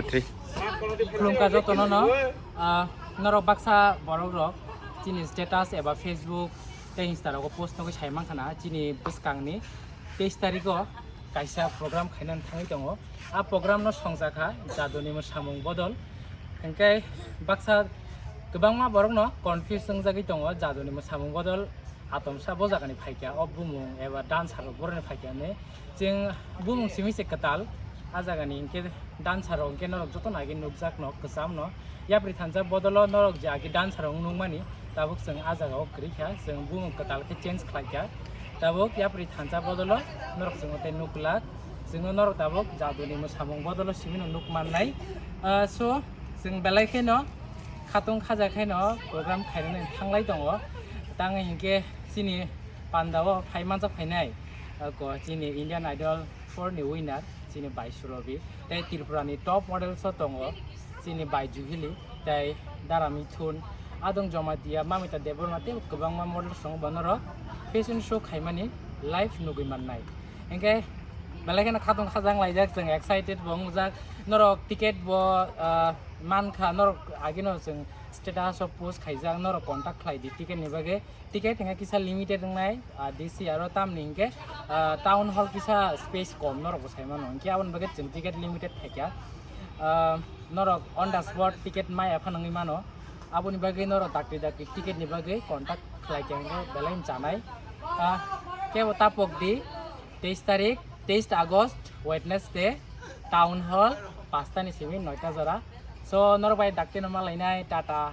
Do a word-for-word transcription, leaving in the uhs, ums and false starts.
Khulumkha jotono no, ah, norok baksa borok rok chini status eba Facebook tei Insta rogo post nogwi sai mankha na chini bwskangni teis tarikh o kaisa program khainani thangwi tongo. A program no songjakha Jaduni Mwsamung Bodol. Hinkhe baksa kwbangma borok no confuse wngjagwi tongo, Jaduni Mwsamung Bodol atomsa bo jagani phaikha, o bumung eba dancer rok boroni phaikha hinwi. Chwng bumung simi se kwtal, a jagani hinkhe dancer rok hinkhe norok jotono agi nukjakno kwchamno. Yapri thansa bodolo norok je agi dancer rok nukmani, tabuk chwng a jagao kwrwi kha, chwng bumung kwtal khe change khlai kha. Tabuk yapri thansa bodolo norok chwngno tei nuk glak, chwngno norok tabuk Jaduni Mwsamung bodolo simino nuk mannai. Ah, so, chwng belai kheno khatung khaja kheno program khainani thanglai tongo. Tangwi hinkhe chini pandao phai manjak phainai, ah, ko chini Indian Idol four ni winner chini Bai Surobi tei Tripura ni top models o tongo chini Bai Juhili tei Dara Mithun, Adong Jamatia, Mamita Debbarma tei kwbangma models tongo, bonorok fashion show khaimani live nugwi mannai. Hinkhe belai kheno khatung khajang laijak, chwng excited bo wngjak. Norok ticket bo, ah, mankha, norok agino chwng status o post khaijak, norok contact khlai di ticket ni bagwi. Ticket hinkhe kisa limited wngnai, ah, D C aro tamni hinkhe, ah, town hall kisa space kom norok bo sai mano, hinkhe aboni bagwi chwng ticket limited khaikha. Ah, norok on the spot ticket maya phano wngwi mano, aboni bagwi norok dakti dakti ticket ni bagwi contact khlai khe hinkhe belai chanai. Ah, kebo tapok di, teis tarik, teis August, Wednesday, town hall, pasta ni simi noita jora. So, norok bai dakti no malainai, tata.